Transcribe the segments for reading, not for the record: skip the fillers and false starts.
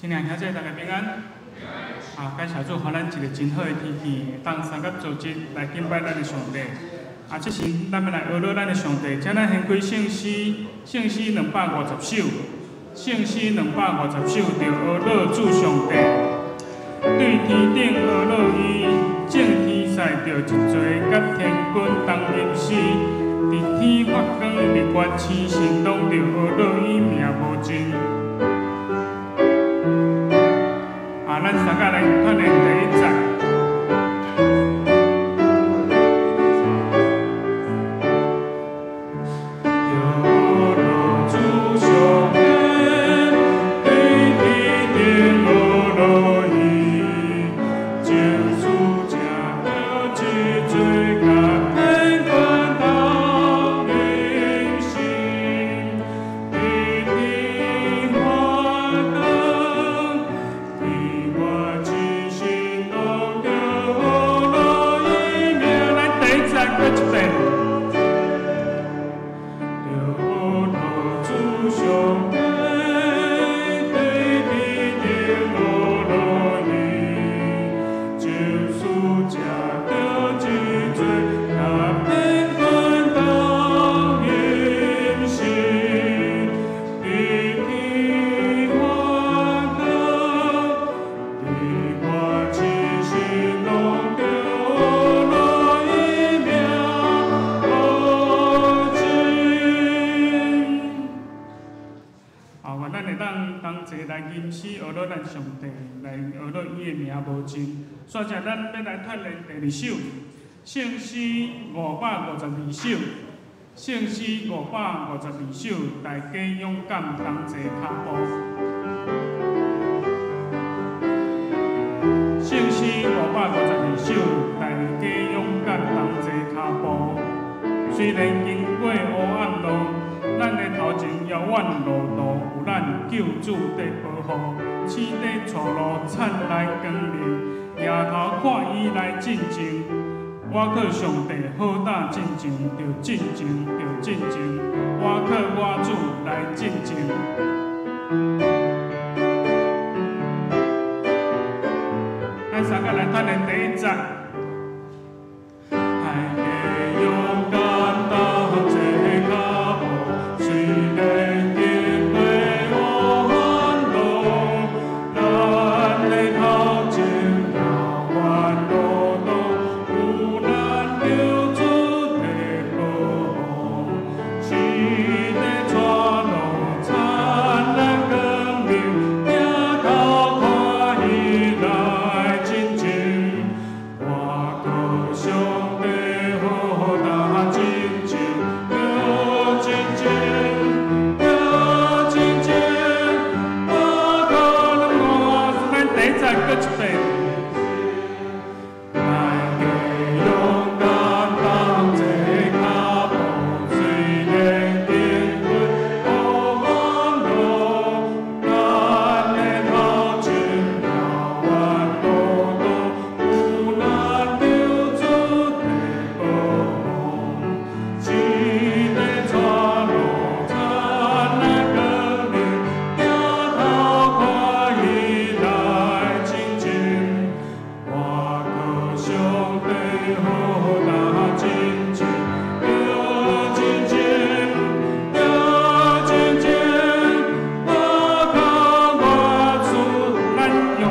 親愛兄弟，大家平安。啊，感謝主，予咱一个真好的天氣，會當相佮組織來敬拜咱的上帝。啊，這時咱欲來學樂咱的上帝，請咱掀開聖詩，聖詩250首，聖詩250首，著學樂主上帝。對天頂學樂伊，眾天使著一齊，佮天軍同吟詩。佇天發光，日月星辰，攏著學樂伊名無盡。啊，咱三个來團練第一節。煞者，咱欲來團練第二首，聖詩552首，聖詩552首，大家勇敢同齊跤步。聖詩552首，大家勇敢同齊跤步。雖然經過黑暗路，咱的頭前遙遠路途，有咱救主佇保護，星佇帶路燦爛光明。抬頭看伊來進前，我靠上帝好膽進前，著進前，著進前，我靠我主來進前。咱三个來團練第一節。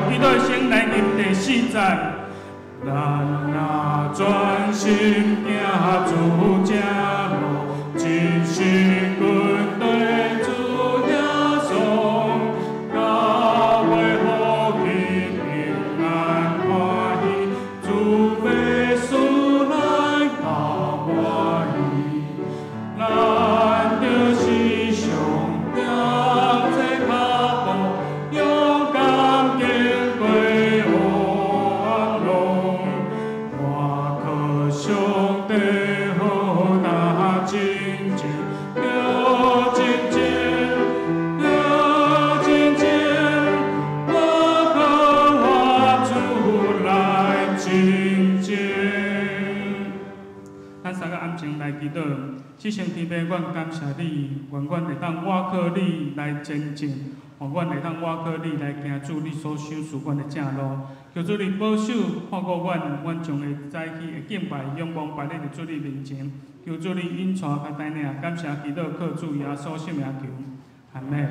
祈禱的聲來念第四節。咱若專心行主正路，一生跟綴主耶穌，到尾予彼平安歡喜，主欲賜咱較滿意。咱就是上踮這跤步，勇敢經過黑暗路，倚靠上帝好擔前進，著前進，著前進，倚靠我主來前進。咱三个暗靜來祈禱，至聖天父，阮感謝你，願阮會當倚靠你來前進，願阮會當倚靠你來行主你所賞賜阮的正路。求主你保守看顧阮，阮將會早起的敬拜、仰望擺佇主你面前。求主你引帶佮帶領，感謝祈禱靠主耶穌聖名求，阿們。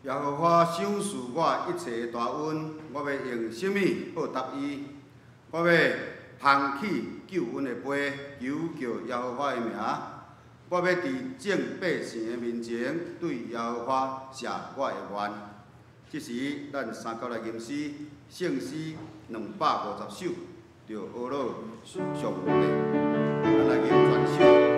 耶和華賞賜我一切的大恩，我欲用啥物報答伊？我欲捧起救恩的杯，求叫耶和華的名。我欲佇眾百姓的面前，對耶和華謝我的願。這時，咱三敆來吟詩，聖詩250首，著呵咾上帝。咱來吟全首。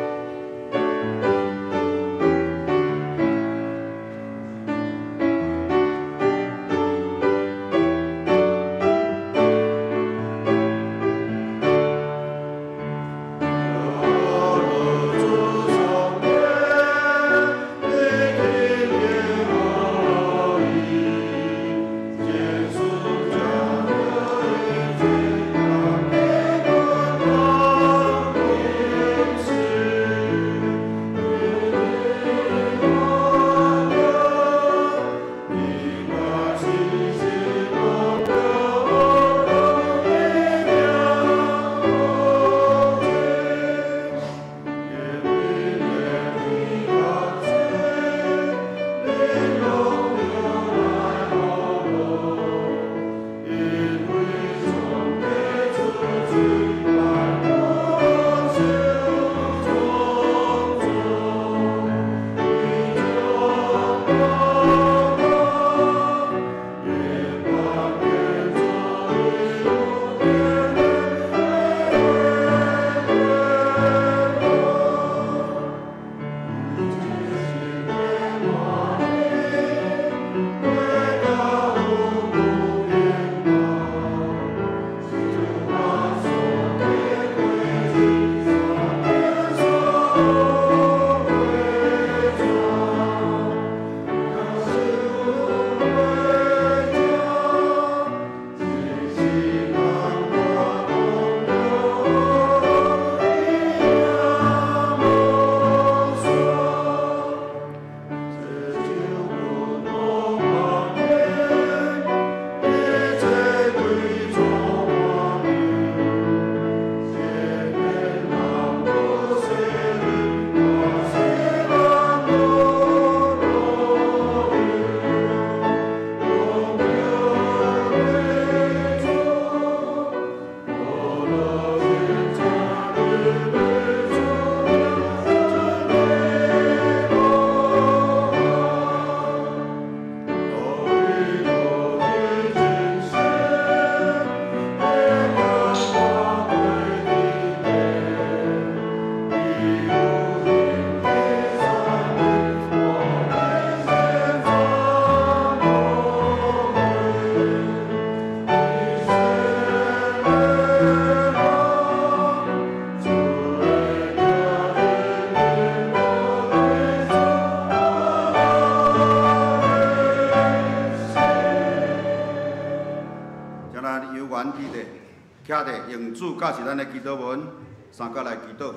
用主教示咱的祈禱文，三佮來祈禱。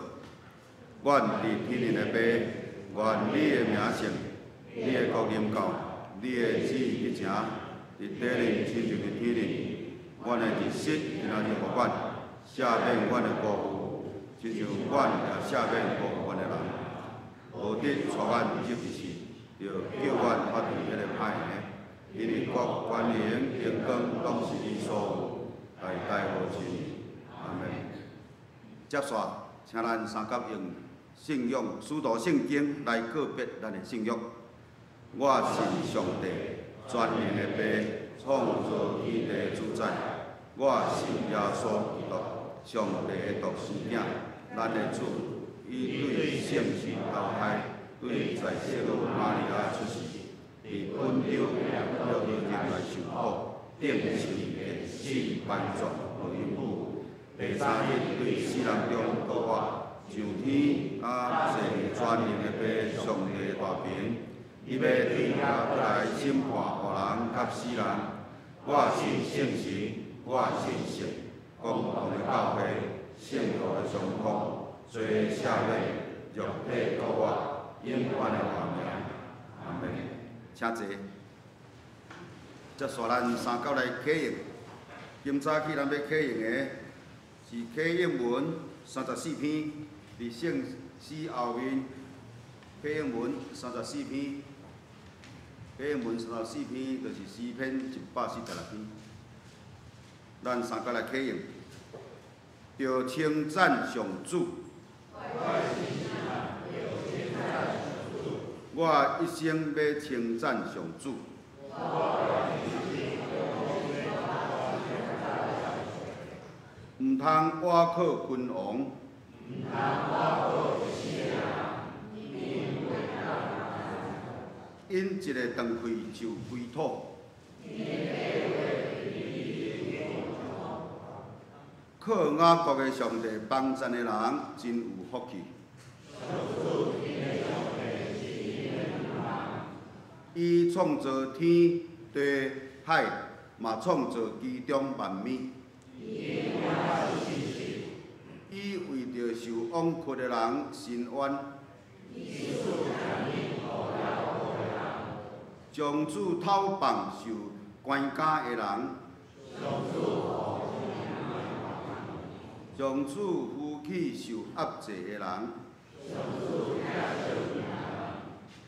阮佇天頂的父，願你的名聖，你的國臨到，你的旨意得成，佇地裡親像佇天頂。阮的日食今仔日予阮，赦免阮的辜負，親像阮也赦免辜負阮的人。無得帶阮入試，著救阮脫離彼个歹的。因為國、權能、榮光，攏是你所有，代代無盡。阿們。接續，請咱三佮用信仰、使徒聖經來告別咱的信仰。我信上帝，全能的父，創造天地主宰。我信耶穌基督，上帝的獨生囝，咱的主，伊對聖神投胎，對在聖母瑪利亞出世，佇本丟約翰來受苦，釘十字架，死埋葬，落陰府。第三日對死人中復活，上天啊，坐佇全能的父上帝大爿，伊欲對遐閣來審判活人佮死人。我信聖神，我信聖公同的教會，聖徒的相通，罪赦免，肉體復活，永遠的活命。阿們。請坐。接續咱三佮來啟應。今早起咱欲啟應的是啟應文34篇，佇聖詩後面啟應文34篇。啟應文34篇，就是詩篇146篇。咱三甲來啟應，著稱讚上主。我一生欲稱讚上主。毋通倚靠君王。𪜶一个斷氣就歸土。靠雅各的上帝幫贊的人真有福氣。伊創造天地海，嘛創造其中萬物。伊為著受枉屈的人伸冤。上主討放受關監的人。上主扶起受壓制的人。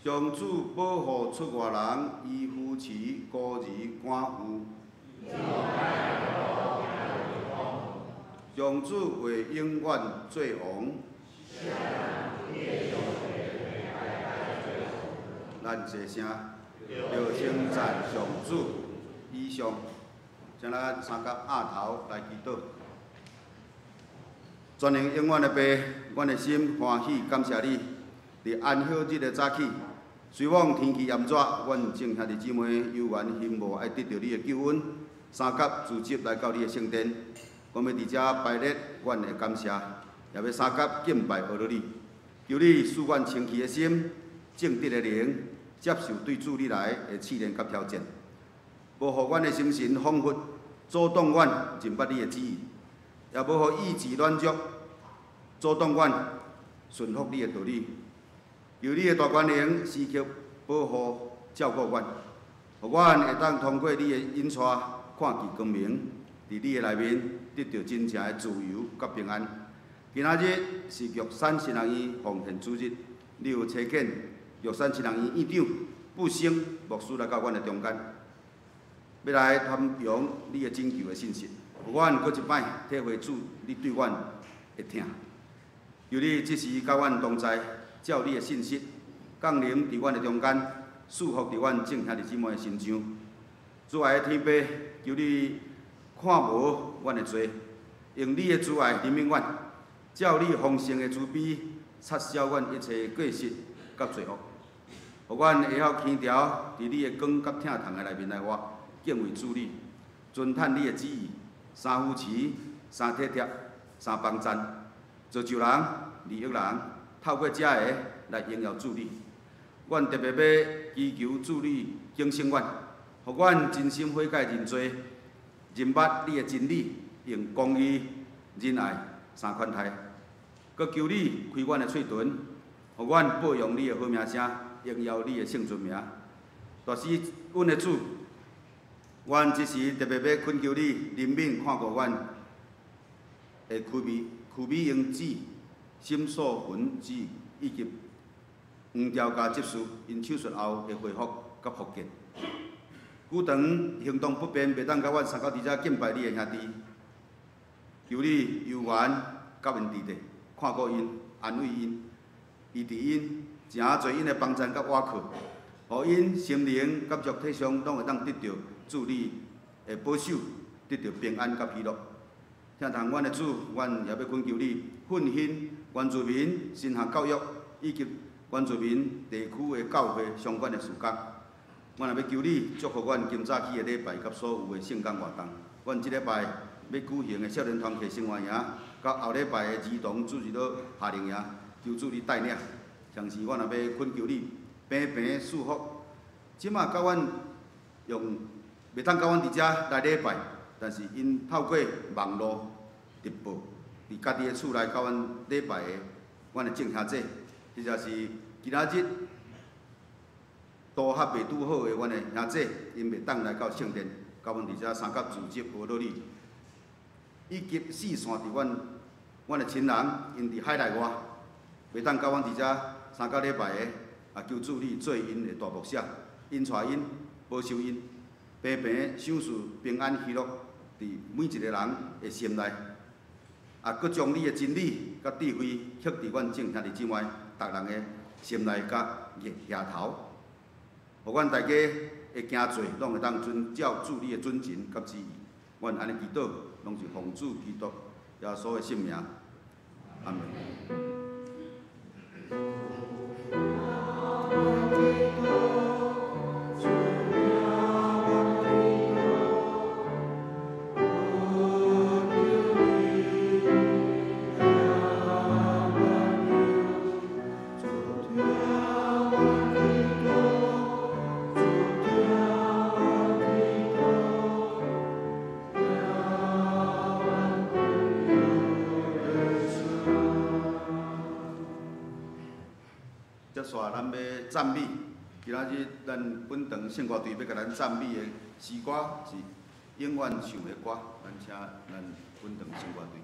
上主保護出外人，伊扶持孤兒寡婦。上主會永遠做王。咱齊聲，著稱讚上主以上，請咱三甲額頭來祈禱。全能永遠的父，阮的心歡喜感謝你，佇安息日的早起，雖罔天氣炎熱，阮眾兄弟姊妹猶原欣慕愛得著你的救恩，三甲聚集來到你的聖殿，阮欲佇遮排列阮的感謝，也欲三甲敬拜阿羅你，求你賜阮清氣的心、正直的靈，接受對主你來的試煉佮挑戰，無予阮的心神恍惚，阻擋阮認捌你的旨意，也無予意志軟弱，阻擋阮順服你的道理。求你的大權能時刻保護照顧阮，予阮會當通過你的引帶，看見光明，佇你的內面得著真正的自由佮平安。今仔日是玉山神學院奉獻主日，你有差遣玉山神學院院長布生牧師來到阮的中間，欲來傳揚你的拯救的信息。予阮閣一擺體會主你對阮的疼，求你這時佮阮同在，照你的信息降臨佇阮的中間，賜福佇阮眾兄弟姊妹的身上。主愛的天父，求你看無阮的罪，用你的慈愛憐憫阮，照你豐盛的慈悲，擦消阮一切過失佮罪惡，予阮會曉輕佻佇你的光佮疼痛的內面來活，敬畏主你，遵趁你的旨意，三扶持、三體貼、三幫贊，造就人、利益人，透過這个來榮耀主你。阮特別欲祈求主你警醒阮，予阮真心悔改認罪，認捌你的真理，用公義、仁愛三款待。閣求你開阮的喙唇，予阮報揚你的好名聲，榮耀你的聖尊名。大師，阮的主，阮這時特別欲懇求你憐憫看顧阮的區美英姊、沈素雲姊以及黃兆嘉執事，𪜶手術後的恢復佮復健。久長行動不便，袂當佮阮三甲佇遮敬拜你的兄弟，求你猶原佮𪜶佇咧，看顧𪜶，安慰𪜶，醫治𪜶，誠啊濟𪜶的幫贊佮倚靠，予𪜶心靈佮肉體上攏會當得著主你的保守，得著平安佮喜樂。疼痛阮的主，阮也欲懇求你，奮興原住民神學教育以及原住民地區的教會相關的事工。阮也欲求你祝福阮今早起的禮拜佮所有的聖工活動。阮這禮拜欲舉行的少年團契生活營，佮後禮拜的兒童主日學夏令營，求主你帶領。同時，阮也欲懇求你平平賜福。這馬佮阮用袂當佮阮佇遮來禮拜，但是𪜶透過網路直播，佇家己的厝內佮阮禮拜的阮的眾兄弟，或者是今仔日拄合袂拄好的阮的兄弟，𪜶袂當來到聖殿，佮阮佇遮三甲聚集學落你，以及四散佇阮的親人，𪜶佇海內外袂當佮阮佇遮三甲禮拜的，也求主你做𪜶的大牧者，恩帶𪜶，保守𪜶，平平賞賜平安喜樂佇每一个人的心內。啊，閣將你的真理佮智慧刻佇阮眾兄弟姊妹逐人的心內佮額頭，予阮大家的行做攏會當遵照主你的準繩佮旨意。阮按呢祈禱，攏是奉主基督耶穌的聖名，阿們。接煞咱欲讚美，今仔日咱本堂聖歌隊欲共咱讚美的詩歌是永遠唱的歌，咱請咱本堂聖歌隊。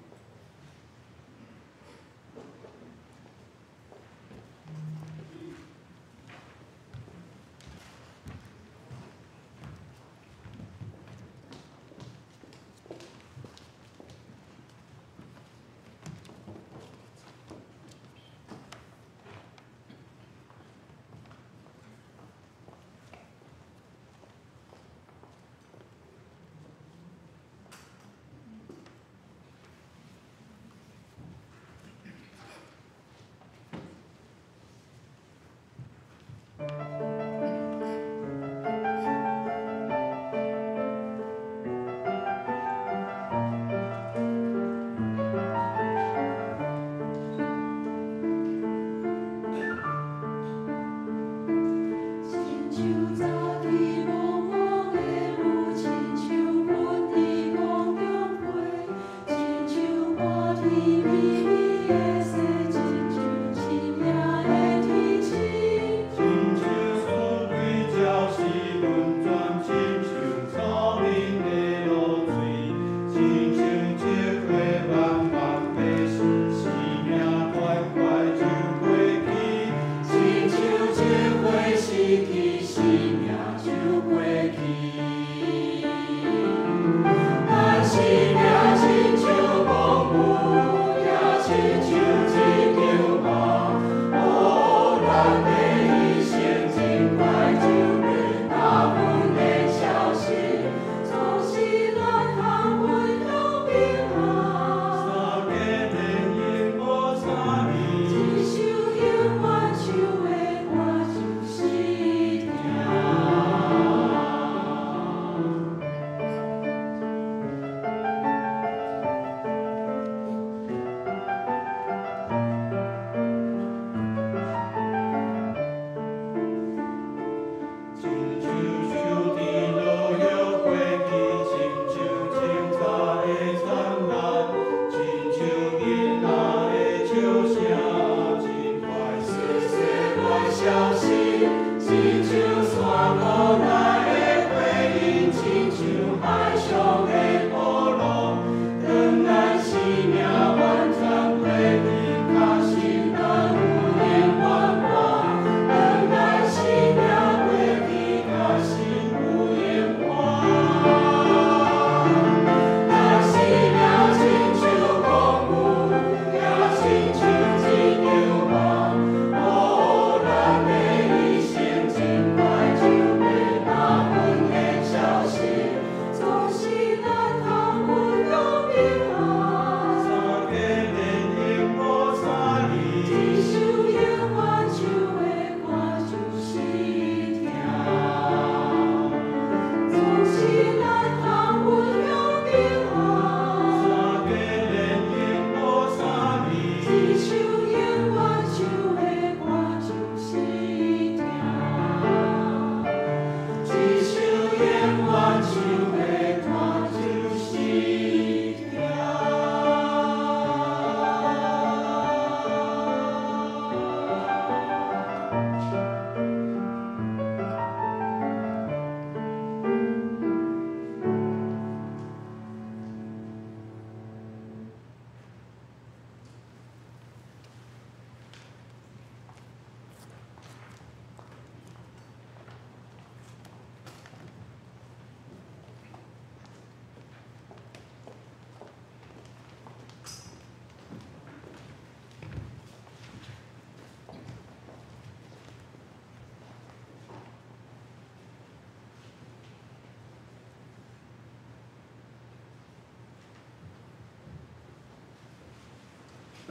親像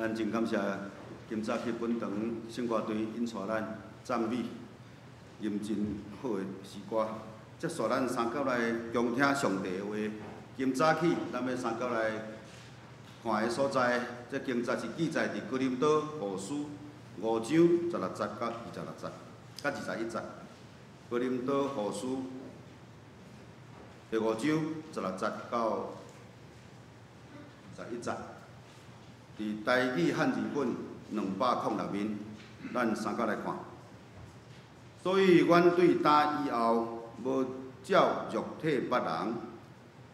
咱真感謝今早去本堂聖歌隊𪜶帶咱讚美，吟真好的詩歌。接續咱三甲來恭聽上帝的話。今早起咱欲三甲來看的所在，這經節是記載佇哥林多後書五章十六節到26節，佮21節。哥林多後書第五章十六節到21節，佇台語漢字本206面，咱三甲來看。所以，阮對今以後無照肉體捌人，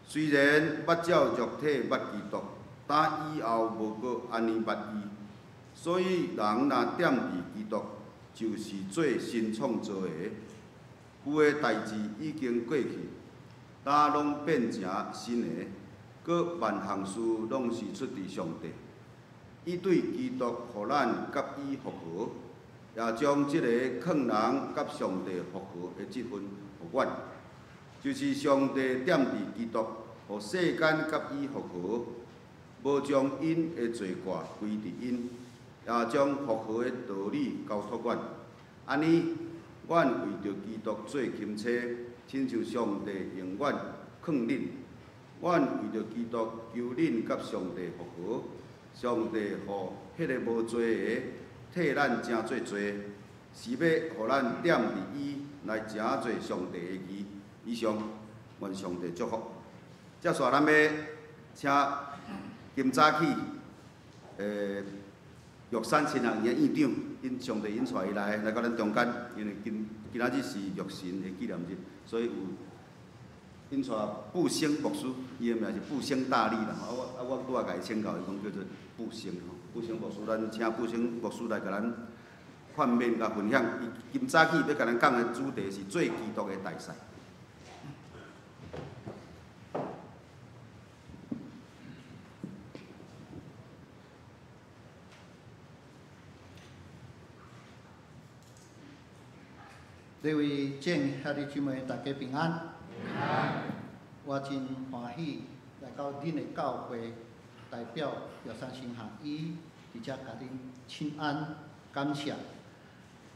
雖然捌照肉體捌基督，今以後無閣按呢捌伊。所以，人若踮佇基督，就是做新創造的，舊的代誌已經過去，今攏變成新的。閣萬項事攏是出佇上帝，伊對基督予咱佮伊復和，也將這個勸人佮上帝復和的職分予阮，就是上帝踮佇基督，予世間佮伊復和，無將𪜶的罪過歸佇𪜶，也將復和的道理交託阮。按呢，阮為著基督做監差，親像上帝用阮勸恁。阮為著基督求恁佮上帝復和，上帝予彼个無罪的替咱成做罪，是欲予咱踮佇伊來成做上帝的義。以上，願上帝祝福。接紲咱欲請今早起，玉山神學院的院長，𪜶上帝𪜶帶伊來到咱中間，因為今仔日是玉神的紀念日，所以有。𪜶帶布星牧師，伊的名是布星大利啦。我拄仔共伊請教，伊講叫做布星吼。布星牧師，咱請布星牧師來共咱勸勉佮分享。伊今早起欲共咱講的主題是做基督的大使。各位眾兄弟姊妹，大家平安。我真歡喜來到恁的教會，代表玉山神學院，佇遮共恁請安感謝。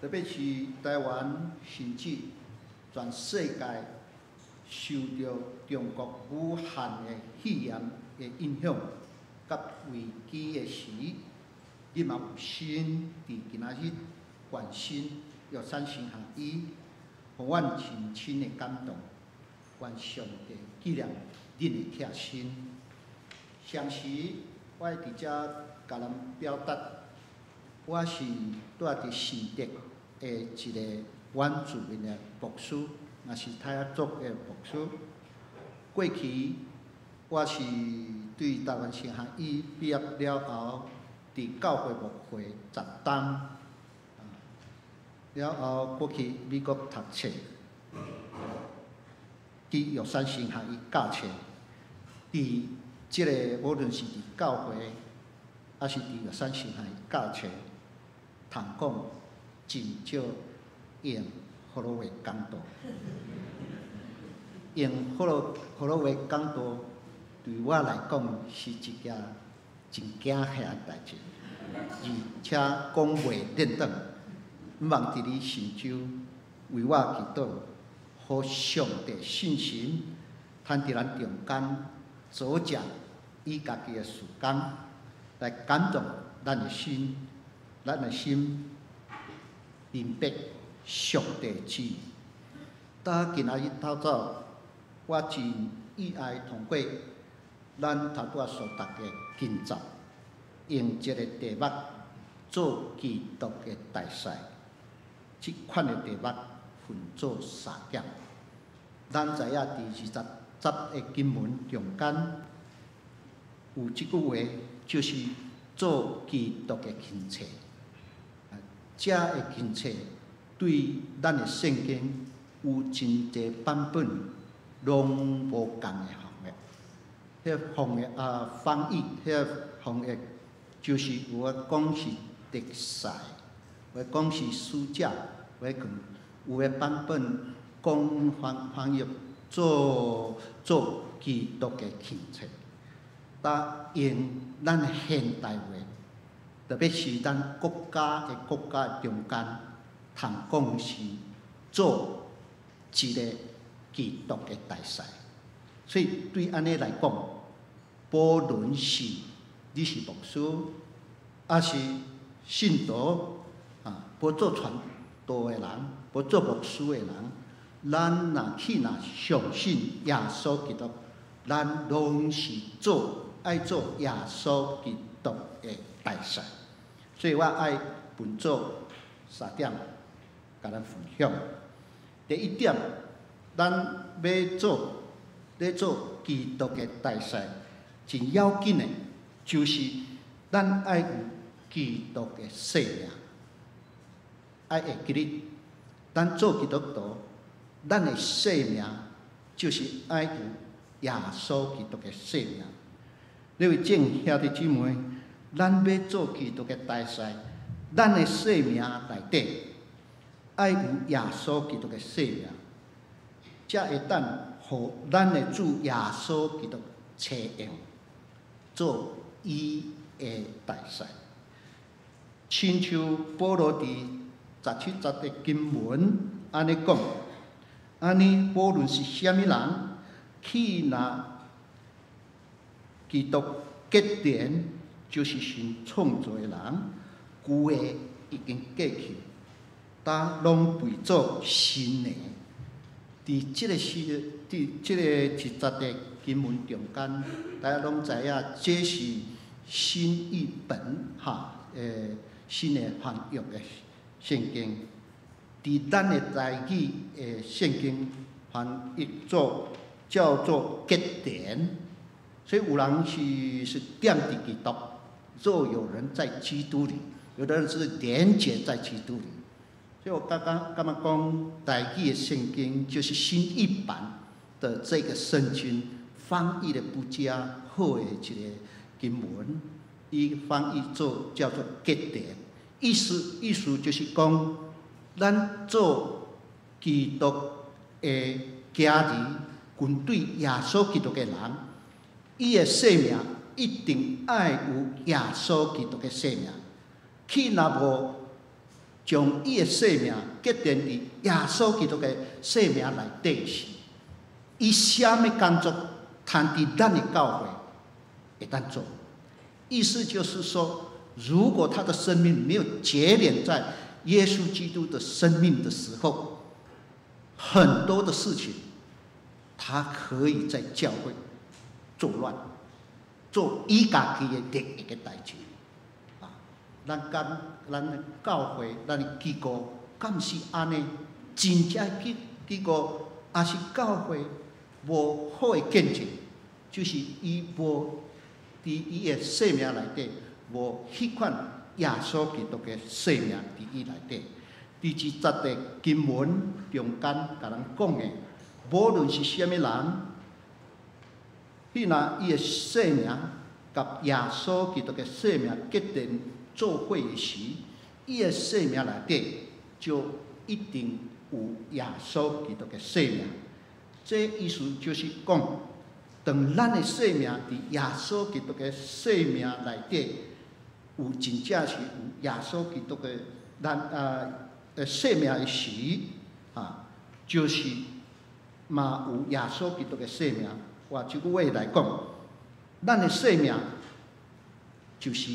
特別是台灣，甚至全世界受著中國武漢的肺炎的影響，佮危機的時，你嘛有心佇今仔日關心玉山神學院，予阮深深的感動。願上帝紀念恁的貼心。同時，我會佇遮共人表達，我是住佇新竹的一個原住民的牧師，也是泰雅族的牧師。過去，我是對台灣神學院畢業了後，佇教會牧會10冬，了後閣去美國讀冊。去玉山神學院教冊，佇這個無論是佇教會，抑是佇玉山神學院教冊，通講真少用福祿話講道，用福祿話講道，對我來講是一件真驚嚇的代誌，而且講袂輪轉。毋望佇咧神州為我祈禱。予上帝信心，趁佇咱中間組織伊家己的事工，來感動咱的心，咱的心明白上帝旨意。到今仔日透早，我真意愛通過咱頭拄仔所讀的經節，用這个題目做基督的大使，這款的題目。分做三點，咱知影佇20節的經文中間有這句話，就是做基督的親切。這个親切對咱的聖經有真濟版本攏無仝的翻譯。彼翻譯啊，翻譯彼翻譯就是有的講是特使，有的講是使者，有的講。有的版本講翻譯做基督的親切，但用咱現代話特別是咱國家的國家中間，通講是做一個基督的大使。所以對按呢來講，無論是你是牧師，抑是信徒啊，無做傳道的人，無做牧師的人，咱若去若相信耶穌基督，咱攏是做愛做耶穌基督的大使。所以我愛分做三點，共咱分享。第一點，咱欲做咧做基督的大使，真要緊的，就是咱愛有基督的生命，愛會記得，咱做基督徒，咱的生命就是愛有耶穌基督的生命。各位眾兄弟姊妹，咱欲做基督的大使，咱的生命內底愛有耶穌基督的生命，才會當予咱的主耶穌基督差用，做伊的大使。親像保羅佇17節的經文按呢講，按呢無論是啥物人，去若基督結連，就是神創造的人，舊的已經過去，焦攏變做新的。佇這個時，佇這個一節的經文中間，大家攏知影，這是新譯本哈，新的翻譯的聖經。佇咱的台語的聖經翻譯做叫做結連，所以有人是連佇基督，若有人在基督裡，有的人是連結在基督裡。所以我剛剛感覺講台語的聖經就是新譯版的這個聖經翻譯的不佳好的一個經文，伊翻譯做叫做結連，意思就是講，咱做基督的囝兒，跟隨耶穌基督的人，伊的生命一定愛有耶穌基督的生命。去若無將伊的生命結連佇耶穌基督的生命內底時，伊啥物工作通佇咱的教會會當做？意思就是說，如果他的生命沒有結連在耶穌基督的生命的時候，很多的事情，他可以在教會作亂，做伊家己的利益的代誌。啊，咱敢咱的教會，咱的機構，敢是按呢？真正機構，抑是教會無好的見證，就是伊無佇伊的生命內底無彼款耶穌基督的生命佇伊內底。佇這節的經文中間，共咱講的，無論是啥物人，彼若伊的生命佮耶穌基督的生命結連做伙的時，伊的生命內底就一定有耶穌基督的生命。這意思就是講，當咱的生命佇耶穌基督的生命內底，有真正是有耶穌基督的咱的生命的時，啊，就是嘛有耶穌基督的生命。換一句話來講，咱的生命就是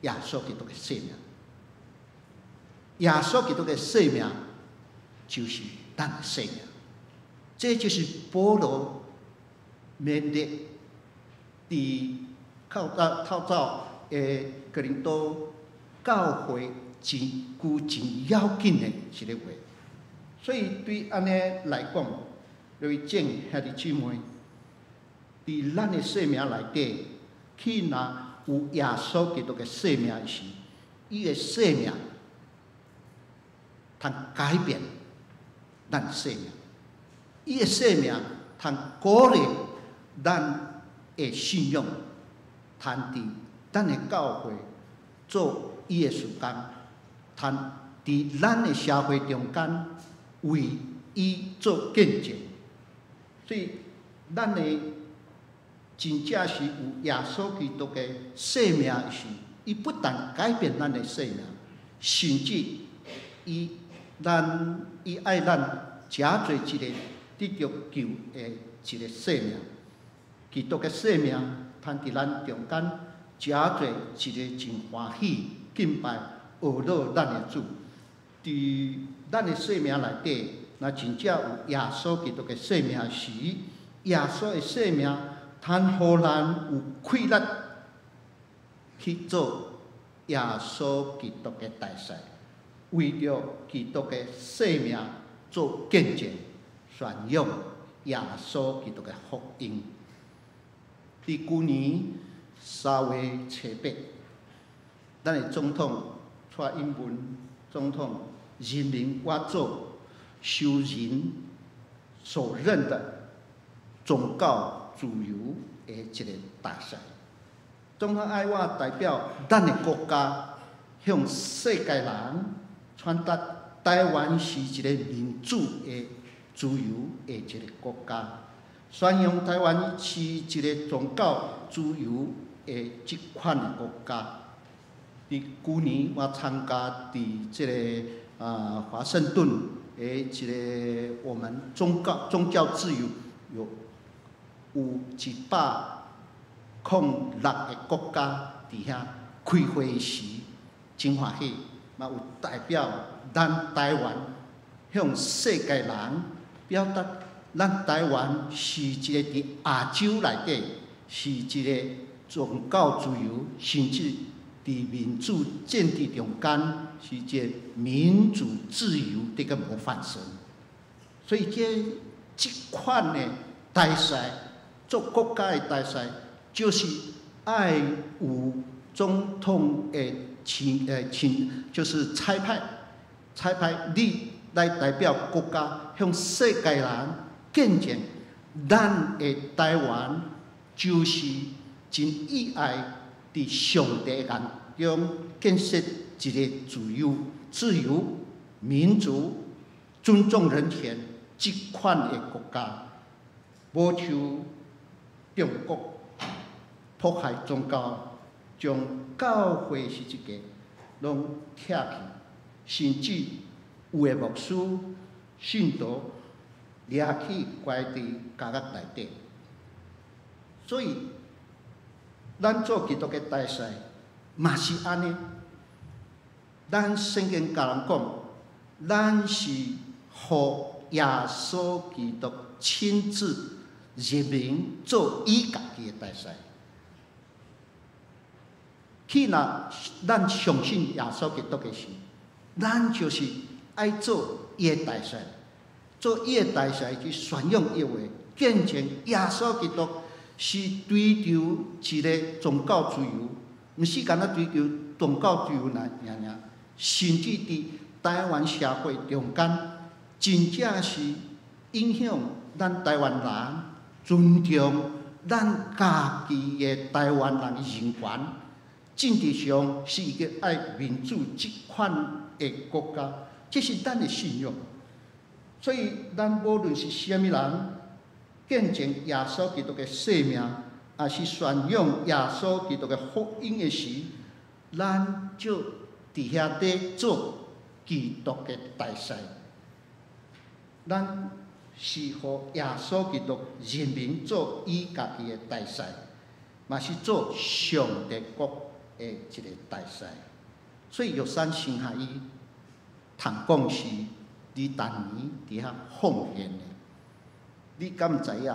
耶穌基督的生命。耶穌基督的生命就是咱的生命。這就是保羅勉勵佇較早透早的哥林多教會真句真要緊的一個話。所以對按呢來講，各位眾兄弟姊妹，佇咱的生命內底，去若有耶穌基督的生命時，伊的生命通改變咱生命，伊的生命通鼓勵咱的信仰，通佇咱的教會做伊的事工，通佇咱的社會中間為伊做見證。所以，咱的真正是有耶穌基督的生命時，伊不但改變咱的生命，甚至伊愛咱成做一個得著救的一個生命。基督的生命，通佇咱中間，成做一個真歡喜敬拜學樂咱的主。佇咱的生命內底，若真正有耶穌基督的生命時，耶穌的生命通予咱有氣力去做耶穌基督的大使，為著基督的生命做見證，宣揚耶穌基督的福音。佇舊年3月7日，咱的總統蔡英文總統任命我做受人所認的宗教自由的一個大使。總統愛我代表咱的國家，向世界人傳達台灣是一個民主的自由的一個國家，宣揚台灣是一個宗教自由的這款的國家。佇舊年我參加佇這个華盛頓的一個我們宗教自由有106個國家佇遐開會時，真歡喜，嘛有代表咱台灣向世界人表達，咱台灣是一個佇亞洲內底是一個宗教自由，甚至佇民主政治中間是一個民主自由的個模範生。所以這款的大使，做國家的大使，就是愛有總統的請，就是差派，差派你來代表國家向世界人見證，咱的台灣就是真意愛佇上帝眼中建設一個自由、民主、尊重人權這款的國家，無像中國迫害宗教，將教會是一個攏拆去，甚至有的牧師、信徒掠去關佇監獄內底。所以，咱做基督的大使嘛是按呢。咱聖經共人講，咱是予耶穌基督親自任命做伊家己的大使。去若咱相信耶穌基督的時，咱就是愛做伊的大使，做伊的大使去宣揚伊話，見證耶穌基督是追求一個宗教自由，毋是干焦追求宗教自由爾爾，甚至佇台灣社會中間，真正是影響咱台灣人尊重咱家己的台灣人的人權。政治上是一個愛民主這款的國家，這是咱的信仰。所以，咱無論是啥物人，見證耶穌基督的生命，抑是宣揚耶穌基督的福音的時，咱就佇遐咧做基督的大使。咱是予耶穌基督任命做伊家己的大使，嘛是做上帝國的一個大使。所以玉山神學院通講是你逐年佇遐奉獻的。你敢知影？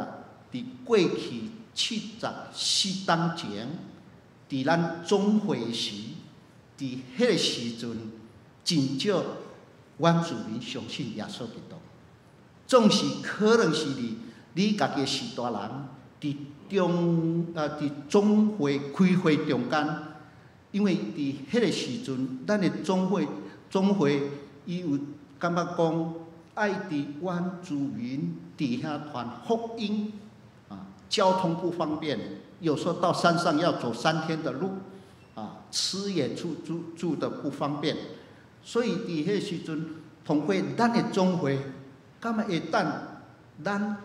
佇過去74冬前，佇咱總會時，佇彼个時陣，真少原住民相信耶穌基督。總是可能是佇你家己的序大人，佇總會開會中間，因為佇彼个時陣，咱的總會伊有感覺講愛佇原住民佇遐傳福音，交通不方便，有時候到山上要走3天的路，吃也住的不方便，所以佇彼个時陣，通過咱的總會，敢會當咱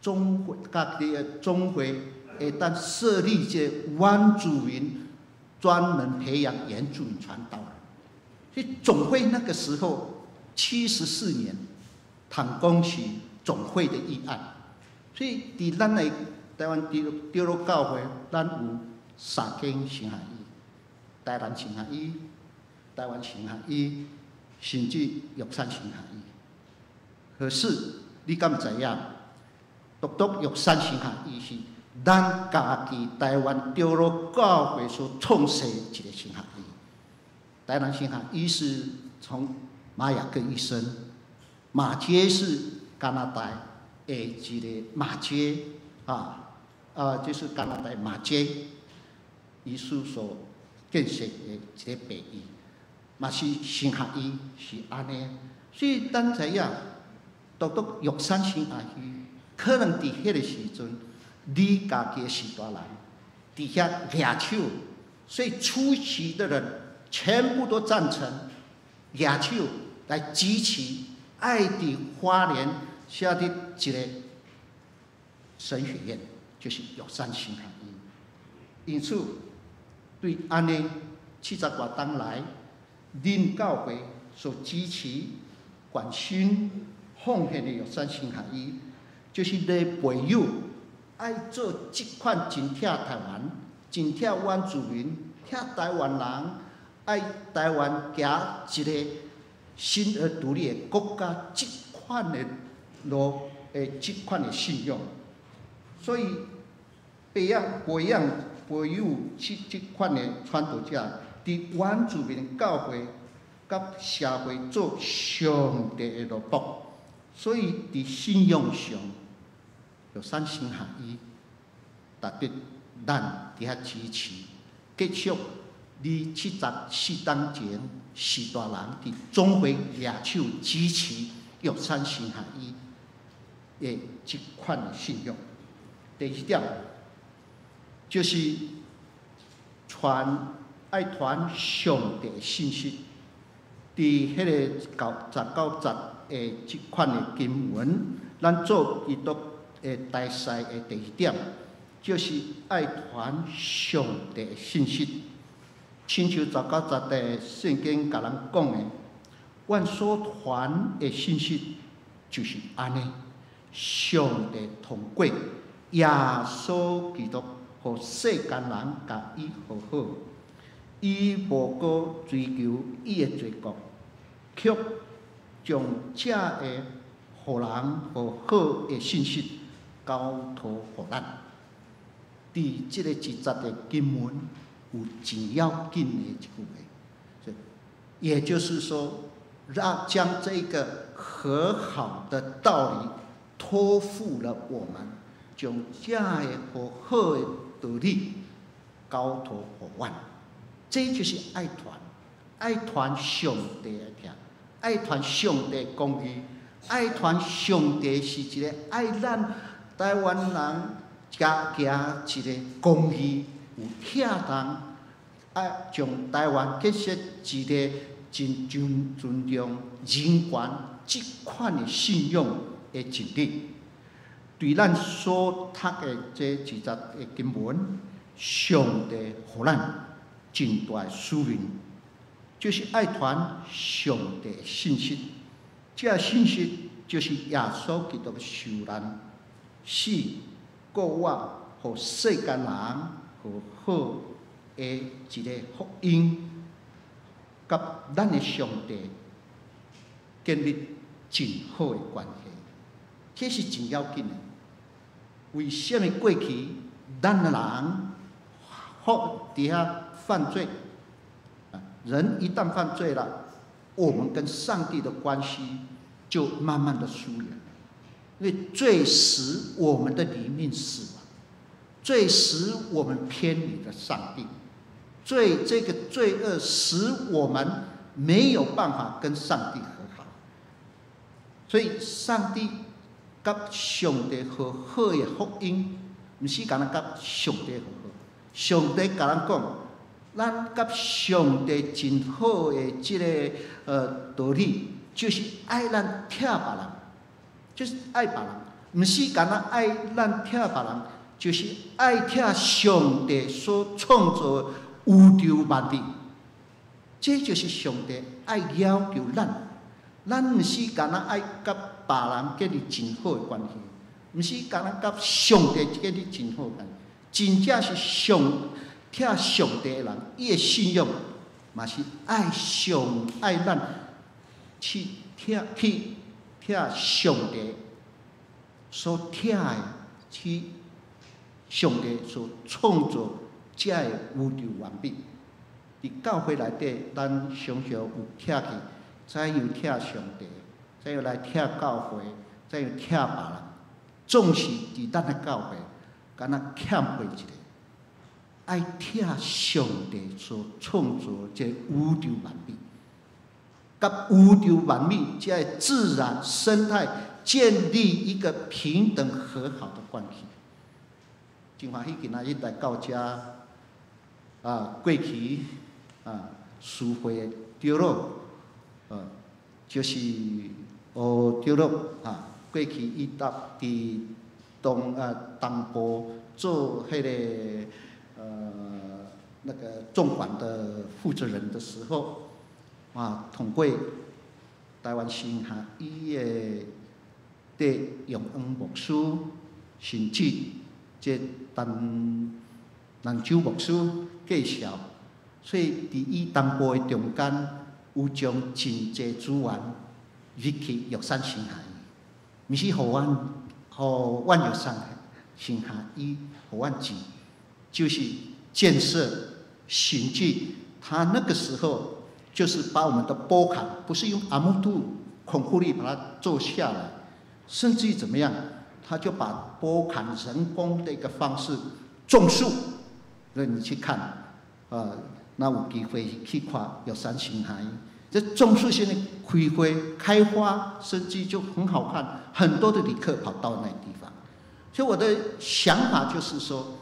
總會家己的總會會當設立這個原住民專門培養原住民傳道人。所以總會那個時候74年，坦講是總會的議案。所以佇咱的台灣長老教會，咱有三間神學院：台南神學院、台灣神學院，甚至玉山神學院。可是你敢知影？獨獨玉山神學院是咱家己台灣長老教會所創設一個神學院。台南神學院是從馬雅各醫生，馬偕是加拿大的一個馬偕啊啊，就是加拿大馬偕醫師所建設的一個病院，嘛是神學院是按呢，所以咱知影，獨獨玉山神學院可能佇彼個時陣，你家己的序大人佇遐舉手，所以出席的人全部都贊成舉手來支持愛佇花蓮設立一個神學院，就是玉山神學院。因此，對按呢70外冬來，恁教會所支持、關心、奉獻的玉山神學院，就是咧培育愛做這款真疼台灣、真疼原住民、疼台灣人，愛台灣行一個新而獨立的國家，這款的路的這款的信仰。所以培養這款的傳道者，佇原住民教會佮社會做上帝的奴僕，所以佇信仰上，玉山神學院值得咱佇遐支持，繼續你74冬前序大人佇總會舉手支持玉山神學院的這款的信仰。第二點，就是傳愛傳上帝的信息，佇彼個19節的這款的經文，咱做基督的大使的第二點，就是愛傳上帝的信息。親像19節的聖經共咱講的，阮所傳的信息就是按呢，上帝通過耶穌基督，予世間人共伊和好，伊無閣追究伊的罪過，卻將這个予人和好的信息交託予咱。佇這個一節的經文有真要緊的一句話，也就是說，讓將這個和好的道理託付了我們，將這個和好的道理交託予阮，這就是愛傳，愛傳上帝的疼，愛傳上帝公義，愛傳上帝是一個愛咱台灣人加行一個公義有疼痛，愛將台灣建設一個真尊重人權這款的信仰的真理。對咱所讀的這一節的經文，上帝予咱真大的使命，就是愛傳上帝的信息。這個信息就是耶穌基督的受難、死、復活，予世間人和好的一個福音，佮咱的上帝建立真好的關係，這是真要緊的。為啥物過去咱人好佇遐犯罪？人一旦犯罪了，我們跟上帝的關係就慢慢的疏遠了。因為罪使我們的靈命死亡，罪使我們偏離了上帝，罪這個罪惡使我們沒有辦法跟上帝和好。所以上帝佮上帝和好的福音，毋是干焦佮上帝和好。上帝共咱講，咱佮上帝真好的這個道理，就是愛咱疼別人，就是愛別人，毋是干焦愛咱疼別人，就是愛疼上帝所創造宇宙萬物。這就是上帝愛要求咱，咱毋是干焦愛佮別人建立真好的關係，毋是干焦佮上帝建立真好的關係，真正是上疼上帝的人，伊的信仰嘛是愛上愛咱去疼去疼上帝所疼的，去上帝所創造這个宇宙萬物。佇教會內底，咱常常有疼去，怎樣疼上帝，怎樣來疼教會，怎樣疼別人，總是佇咱的教會，敢若欠缺一个愛疼上帝所創造這宇宙萬物，佮宇宙萬物這个自然生態建立一個平等和好的關係。真歡喜今仔日來到遮啊，過去啊，司會長老，就是胡長老啊，過去伊搭佇東啊東部做彼个那個總管的負責人的時候，啊，通過台灣神學院的戴永恩牧師，甚至這陳南州牧師介紹，所以佇伊東部的中間有將真濟資源入去玉山神學院，毋是予阮，予阮玉山神學院，予阮錢，就是建設，甚至他那個時候就是把我們的坡坎，不是用阿木度孔固力把它做下來，甚至於怎麼樣，他就把坡坎人工的一個方式種樹，那你去看，那有機會去看玉山神學院，這種樹現在開花開花，甚至就很好看，很多的旅客跑到那地方。所以我的想法就是說，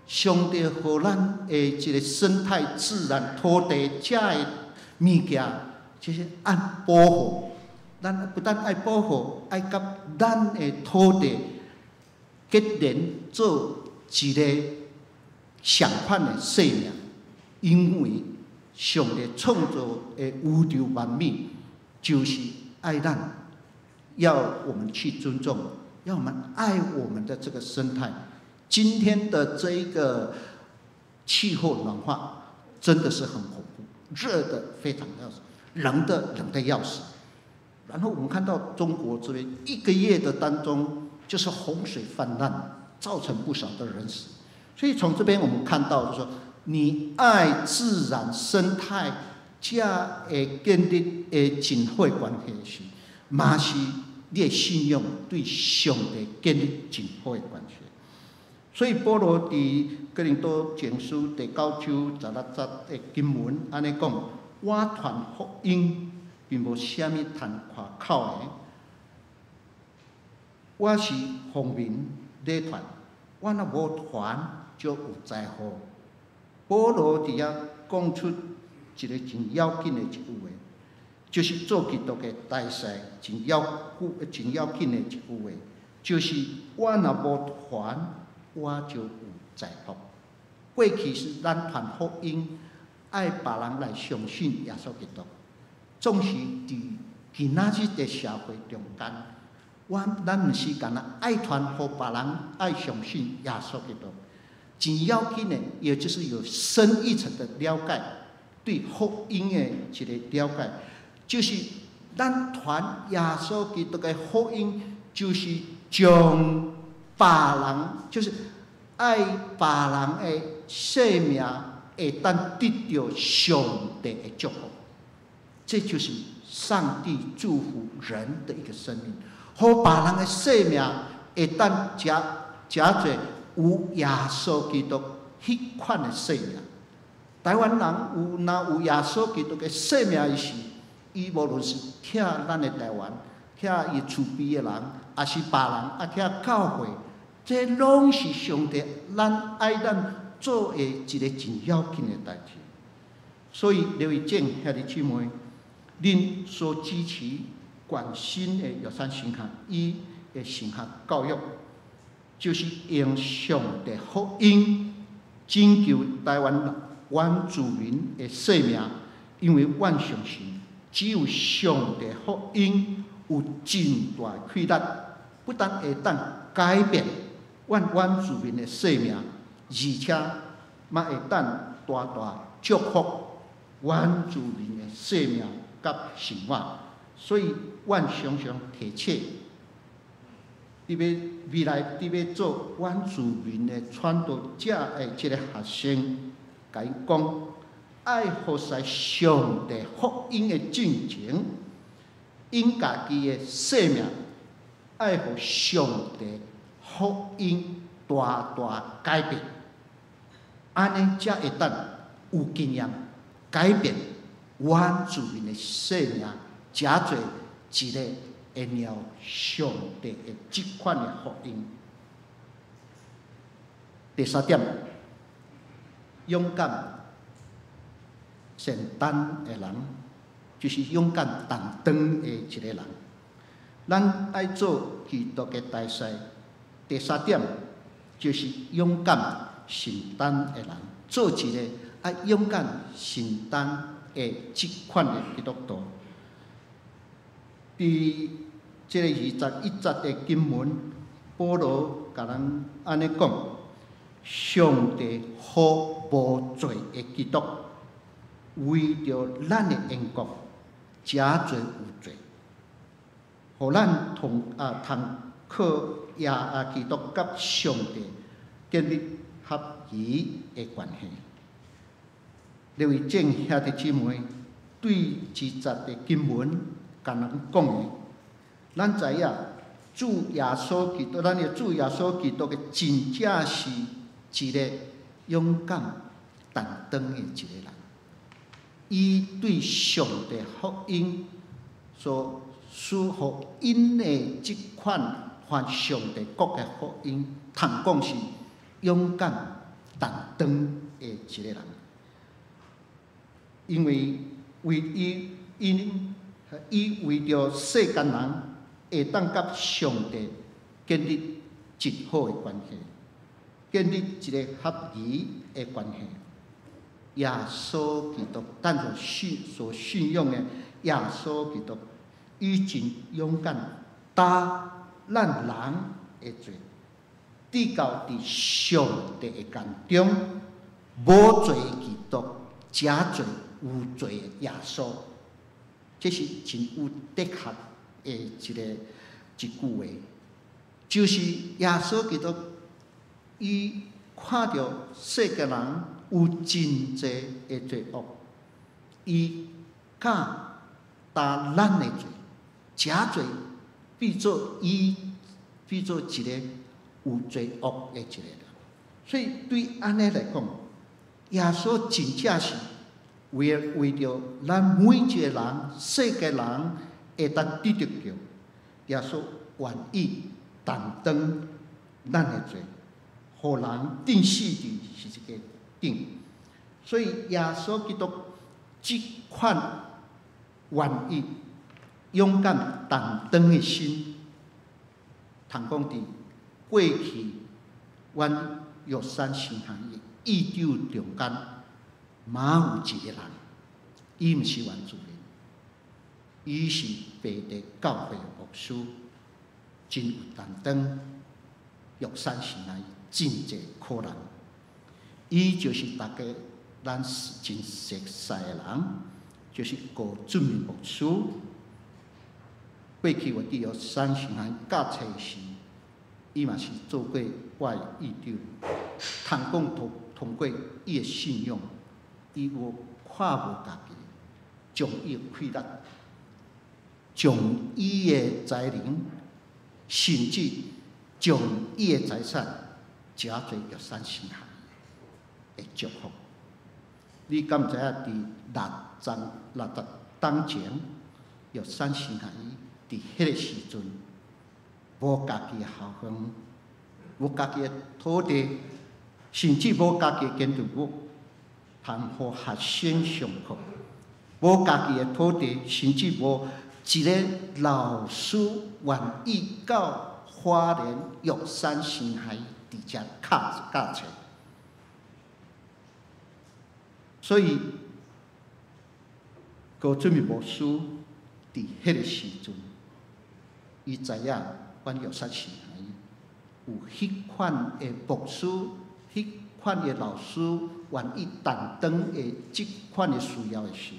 上帝予咱的一個生態自然土地這个物件，就是愛保護。咱不但愛保護，愛佮咱的土地結連做一個相款的生命，因為上帝創造的宇宙萬物，就是愛咱，要我們去尊重，要我們愛我們的這個生態。今天的這一個氣候暖化真的是很恐怖，熱的非常要死，冷的冷的要死。然後我們看到中國這邊一個月的當中，就是洪水泛濫，造成不少的人死。所以從這邊我們看到，就是說你愛自然生態，才會建立會真好的關係時，嘛是你的信仰對上帝建立真好的關係。所以保羅佇哥林多前書第九章十六節的經文按呢講：我傳福音，並無啥物通誇口的。我是奉命咧傳，我若無傳就有災禍。保羅佇遐講出一個真要緊的一句話，就是做基督的大使真要緊的一句話，就是我若無傳，我就有災禍。過去是咱傳福音，愛別人來相信耶穌基督，總是佇今仔日的社會中間，咱毋是干焦愛傳予別人愛相信耶穌基督。真要緊的，也就是有深一層的了解，對福音的一個了解，就是咱傳耶穌基督的福音，就是將別人，就是愛別人的生命會當得著上帝的祝福，這就是上帝祝福人的一個生命，予別人的生命會當誠誠濟有耶穌基督彼款的生命。台灣人有若有耶穌基督的生命時，伊無論是疼咱的台灣，疼伊厝邊的人，抑是別人，啊疼教會，這攏是上帝咱愛咱做的一個真要緊的代誌。所以劉偉正兄弟姊妹，恁所支持關心的玉山神學院的神學教育，就是用上帝福音拯救台灣人原住民的生命，因為阮相信，只有上帝福音有真大氣力，不但會當改變阮原住民的生命，而且嘛會當大大祝福原住民的生命佮生活。所以，阮常常提醒，佇欲未來佇欲做原住民的傳道者的這个學生，共𪜶講，愛予勢上帝福音的進程，𪜶家己的生命愛予上帝福音大大改變，按呢才會當有經驗改變原住民的生命，成做一个會了上帝的這款的福音。第三點，勇敢承擔的人，就是勇敢擔當的一个人。咱愛做基督的大使。第三點就是勇敢承擔的人，做一个愛勇敢承擔的這款的基督徒。佇這个21節的經文，保羅共咱按呢講：上帝予無罪的基督，為著咱的緣故，成做有罪，予咱通啊通靠耶穌基督佮上帝建立合宜的關係。各位眾兄弟姊妹，對這節的經文，共咱講的，咱知影主耶穌基督，咱的主耶穌基督的真正是一个勇敢擔當的一个人。伊對上帝福音所賜予𪜶的這款傳上帝國的福音，通講是勇敢擔當的一个人。因為為伊𪜶伊為著世間人會當佮上帝建立真好的關係，建立一个合宜的關係。耶穌基督，咱所信所信仰的耶穌基督，伊真勇敢擔咱人的罪，直到佇上帝的眼中，無罪的基督，成做有罪的耶穌，這是真有哲學的一个一句話，就是耶穌基督，伊看著世間人有真濟的罪惡，伊敢擔咱的罪，成做變做伊變做一个有罪惡的一个人。所以對按呢來講，耶穌真正是為為著咱每一个人、世間人會當得著救，耶穌願意擔當咱的罪，予人釘死佇十字架頂。所以耶穌基督這款願意勇敢擔當的心，通講佇過去，阮玉山神學院的院長中間，嘛有一个人，伊毋是原住民，伊是白帝教會的牧師，真有擔當。玉山神學院真濟苦難，伊就是大家咱真熟似的人，就是高俊明牧師。過去我佇玉山神學院教冊時，伊嘛是做過我的院長，通講通通過伊的信仰，伊無看無家己，將伊的氣力，將伊的才能，甚至將伊的財產，成做玉山神學院的祝福。你敢知影？佇60冬前，玉山神學院佇彼个時陣，無家己的校園，無家己的土地，甚至無家己的建築物，通予學生上課，無家己的土地，甚至無一个老師願意到花蓮玉山神學院佇遮教教冊。所以高俊明牧師佇彼个時陣，伊知影阮玉山神學院有彼款的牧師、彼款的老師願意擔當的這款的需要的時，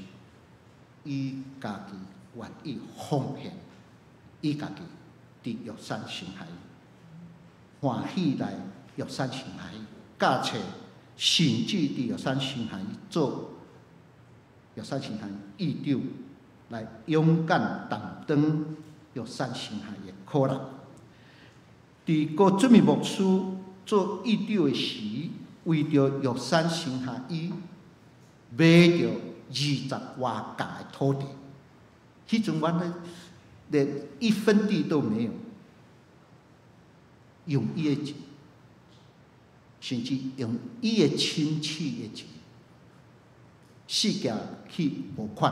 伊家己願意奉獻，伊家己佇玉山神學院歡喜來玉山神學院教冊，甚至佇玉山神學院做玉山神學院院長，來勇敢擔當玉山神學院的苦難。佇高俊明牧師做院長的時，為著玉山神學院買著20外甲的土地，彼陣阮咧連一分地都沒有，用伊的錢，甚至用伊的親戚的錢，四界去募款，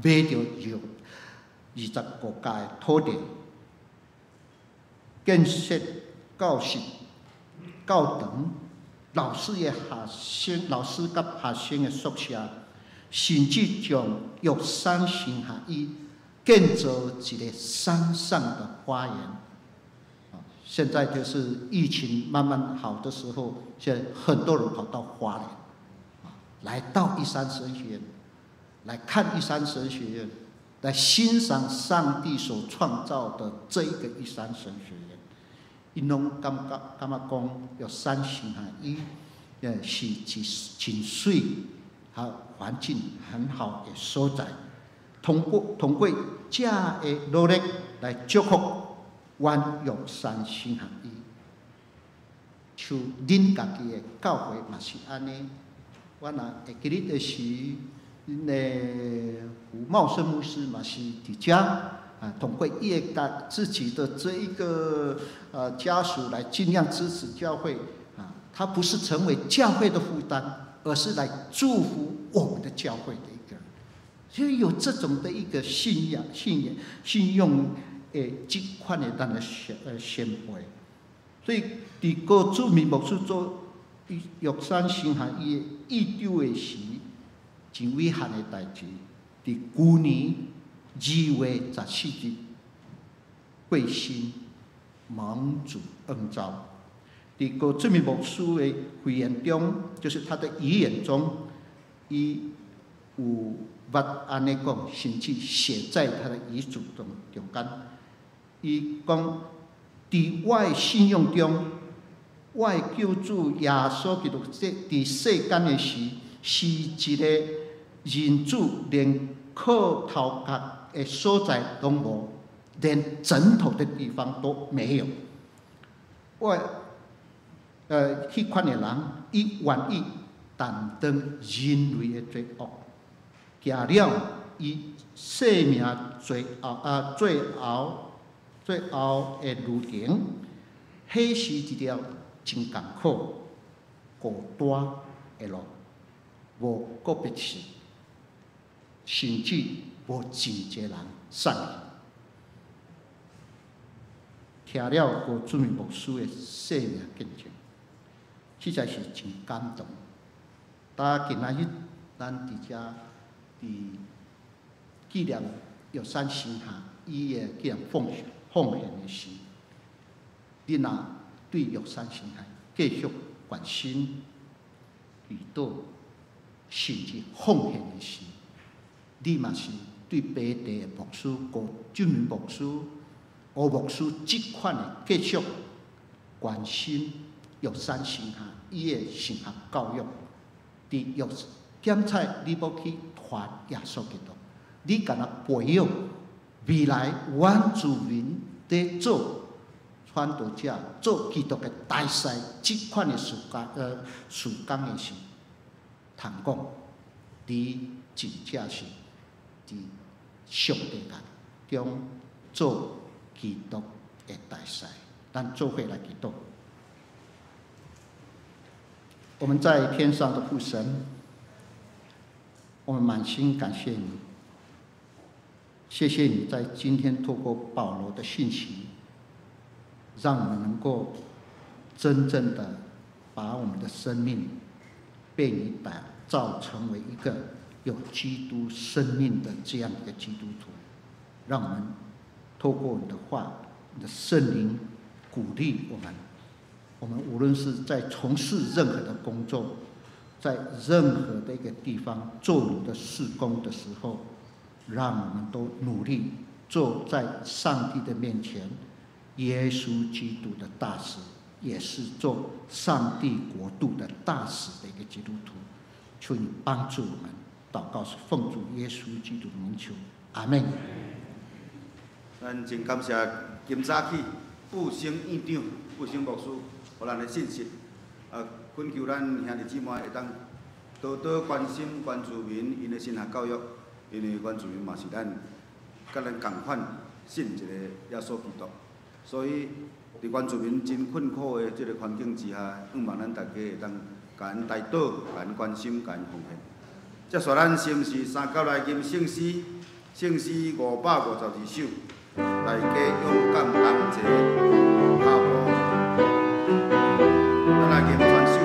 買著25甲的土地，建設教室、教堂、老師的學生、老師佮學生的宿舍，甚至將玉山神學院建造一个山上的花園。現在就是疫情慢慢好的時候，現在很多人跑到花蓮，來到玉山神學院，來看玉山神學院，來欣賞上帝所創造的這一個玉山神學院。𪜶攏感覺講玉山神學院，是一真媠，和環境很好的所在。通過這个努力來祝福阮玉山神學院，像恁家己的教會嘛是按呢。我若會記得的時，恁的胡茂生牧師嘛是佇遮啊，通過伊的家自己的這一個家屬來盡量支持教會啊，他不是成為教會的負擔，而是來祝福我們的教會的一個人。所以有這種的一個信仰、信仰、信用的這款的咱的先輩。所以佇高著名牧師做玉山神學院院長的時，真遺憾的代誌，佇舊年2月14日過身，蒙主恩召。佇高著名牧師的遺言中，就是他的遺言中，伊有捌按呢講，甚至寫在他的遺囑中間。伊講，佇我的信仰中，我的救主耶穌基督佇世間的時，是一个人子連靠頭殼的所在攏無，連枕頭的地方都沒有。我，彼款的人，伊願意擔當人類的罪惡，行了伊生命最後的旅程，彼是一條真艱苦、孤單的路，無告別式，甚至無真濟人送去。聽了高俊明牧師的生命見證，實在是真感動。今仔日咱佇遮佇紀念玉山神學伊的紀念奉獻的時，你若對玉山神學繼續關心、祈禱，甚至奉獻的時，你嘛是對白地的牧師高俊明牧師、吳牧師這款的繼續關心玉山神學伊的神學教育，佇玉檢查你欲去傳耶穌基督，你敢若培養未來原住民佇做傳道者、做基督的大使，這款的事工的時，通講你真正是佇上帝眼中做基督的大使。咱做伙來祈禱。我們在天上的父神，我們滿心感謝你，謝謝你在今天透過保羅的信息，讓我們能夠真正的把我們的生命被你打造成為一個有基督生命的這樣一個基督徒。讓我們透過你的話、你的聖靈鼓勵我們。我們無論是在從事任何的工作，在任何的一個地方做你的事工的時候，讓我們都努力做在上帝的面前，耶穌基督的大使，也是做上帝國度的大使的一個基督徒。求你幫助我們，禱告是奉主耶穌基督的名求，阿門。咱真感謝今早起布生院長、布生牧師，予咱的信息，懇求咱兄弟姊妹會當多多關心原住民𪜶的神學教育，因為原住民嘛是咱佮咱仝款信一個耶穌基督，所以佇原住民真困苦的這個環境之下，向望咱大家會當共𪜶代禱、共𪜶關心、共𪜶奉獻。接續咱是毋是三甲來吟聖詩，聖詩552首，大家勇敢同齊跤步，咱來吟全首。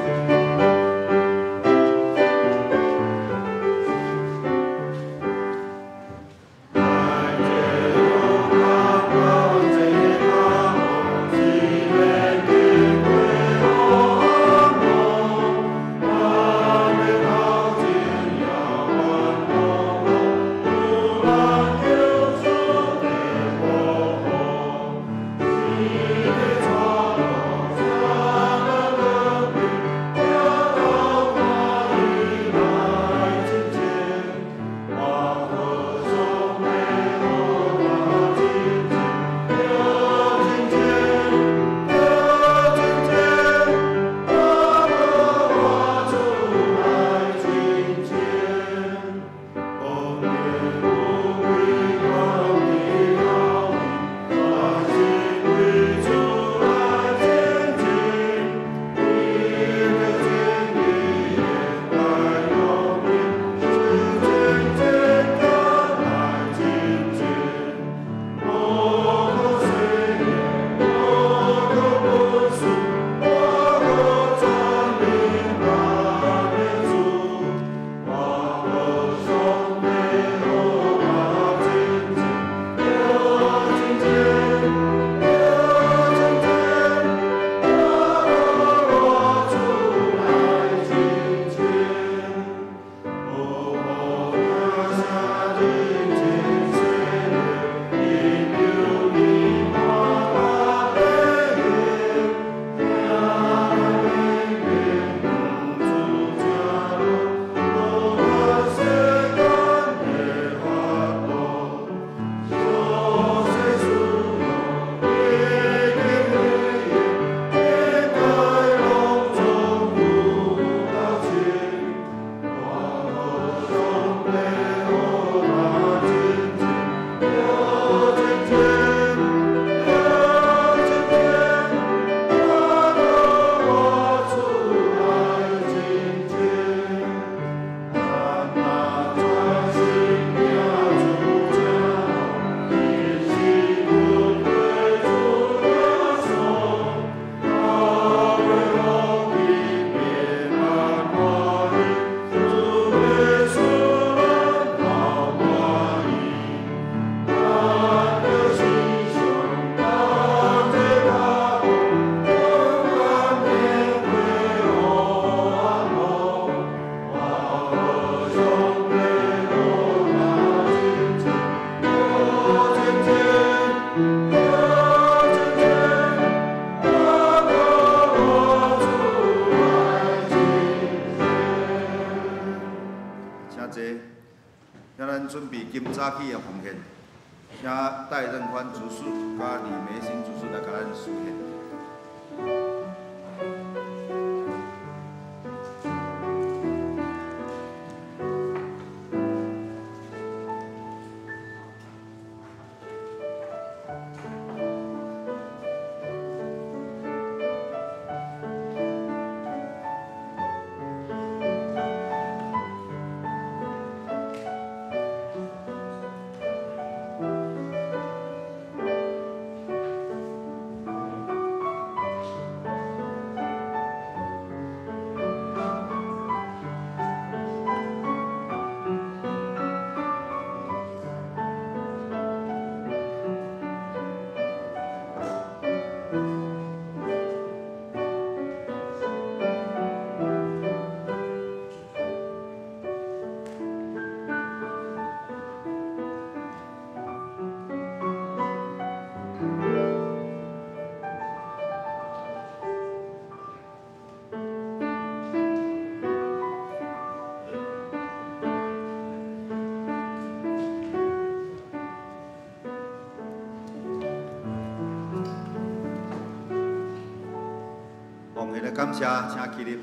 早起的奉獻，請戴任寬執事佮李梅心執事來共咱司獻。獻的感謝，請起立。